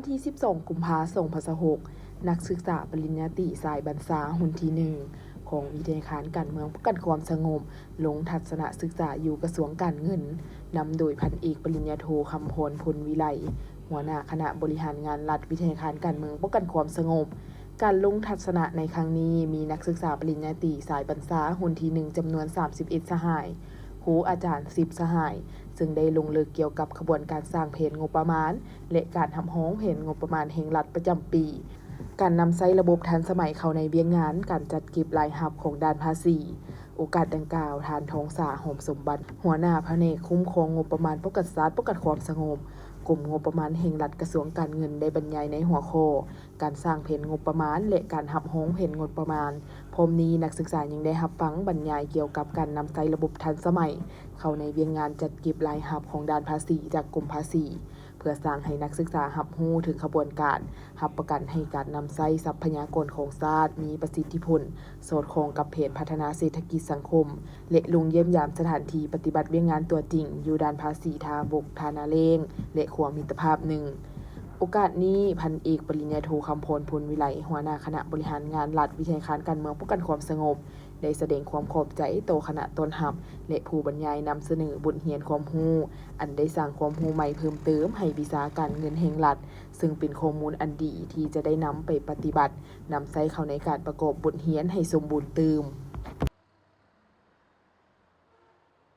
ວັນທີສິບສອງ ກຸມພາ ສອງພັນຊາວຫົກ ນັກສຶກສາປະລິນຍາຕີສາຍບັນຊາ ຮຸ່ນທີໜຶ່ງ ຂອງວິທະຍາຄານການເມືອງປ້ອງກັນຄວາມສະຫງົບ ລົງທັດສະນະສຶກສາຢູ່ກະຊວງການເງິນ, ນຳໂດຍພັນເອກປະລິນຍາໂທ ຄຳພອນ ພົນວິໄລ, ຫົວໜ້າຄະນະບໍລິຫານງານລັດ ວິທະຍາຄານການເມືອງປ້ອງກັນຄວາມສະຫງົບ. ການລົງທັດສະນະໃນຄັ້ງນີ້ ມີນັກສຶກສາປະລິນຍາຕີສາຍບັນຊາ ຮຸ່ນທີໜຶ່ງ ຈຳນວນສາມສິບເອັດສະຫາຍ, ຄູອາຈານສິບສະຫາຍ, ເຊິ່ງໄດ້ລົງເລິກກ່ຽວກັບຂະບວນການສ້າງແຜນງົບປະມານ ແລະ ການຮັບຮອງແຜນງົບປະມານແຫ່ງລັດປະຈຳປີ, ການນຳໃຊ້ລະບົບທັນສະໄໝເຂົ້າໃນວຽກງານການຈັດເກັບລາຍຮັບຂອງດ່ານພາສີ. ໂອກາດດັ່ງກ່າວ, ທ່ານ ທອງສາ ຫອມສົມບັດ, ຫົວໜ້າພະແນກຄຸ້ມຄອງງົບປະມານປ້ອງກັນຊາດ ປ້ອງກັນຄວາມສະຫງົບ, ກົມງົບປະມານແຫ່ງລັດ ກະຊວງການເງິນ ໄດ້ບັນຍາຍໃນຫົວຂໍ້ ການສ້າງແຜນງົບປະມານ ແລະ ການຮັບຮອງແຜນງົບປະມານ. ພ້ອມນີ້, ນັກສຶກສາຍັງໄດ້ຮັບຟັງບັນຍາຍກ່ຽວກັບການນຳໃຊ້ລະບົບທັນສະໄໝເຂົ້າໃນວຽກງານຈັດເກັບລາຍຮັບຂອງດ່ານພາສີຈາກກົມພາສີ, ເພື່ອສ້າງໃຫ້ນັກສຶກສາຮັບຮູ້ເຖິງຂະບວນການຮັບປະກັນໃຫ້ການນຳໃຊ້ຊັບພະຍາກອນຂອງຊາດມີປະສິດທິຜົນ, ສອດຄ່ອງກັບແຜນພັດທະນາເສດຖະກິດສັງຄົມ ແລະ ລົງຢ້ຽມຢາມສະຖານທີ່ປະຕິບັດວຽກງານຕົວຈິງ ຢູ່ດ່ານພາສີທ່າບົກ, ທ່ານາແລ້ງ ແລະ ຂົວມິດຕະພາບໜຶ່ງ. ໂອກາດນີ້, ພັນເອກປະລິນຍາໂທ ຄຳພອນ ພົນວິໄລ, ຫົວໜ້າຄະນະບໍລິຫານງານລັດ ວິທະຍາຄານການເມືອງປ້ອງກັນຄວາມສະຫງົບ, ໄດ້ສະແດງຄວາມຂອບໃຈຕໍ່ຄະນະຕ້ອນຮັບ ແລະ ຜູ້ບັນຍາຍນຳສະເໜີບົດຮຽນຄວາມຮູ້ ອັນໄດ້ສ້າງຄວາມຮູ້ໃໝ່ເພີ່ມເຕີມໃຫ້ວິຊາການເງິນແຫ່ງລັດ, ເຊິ່ງເປັນຂໍ້ມູນອັນດີທີ່ຈະໄດ້ນຳໄປປະຕິບັດ, ນຳໃຊ້ເຂົ້າໃນການປະກອບບົດຮຽນໃຫ້ສົມບູນຕື່ມ.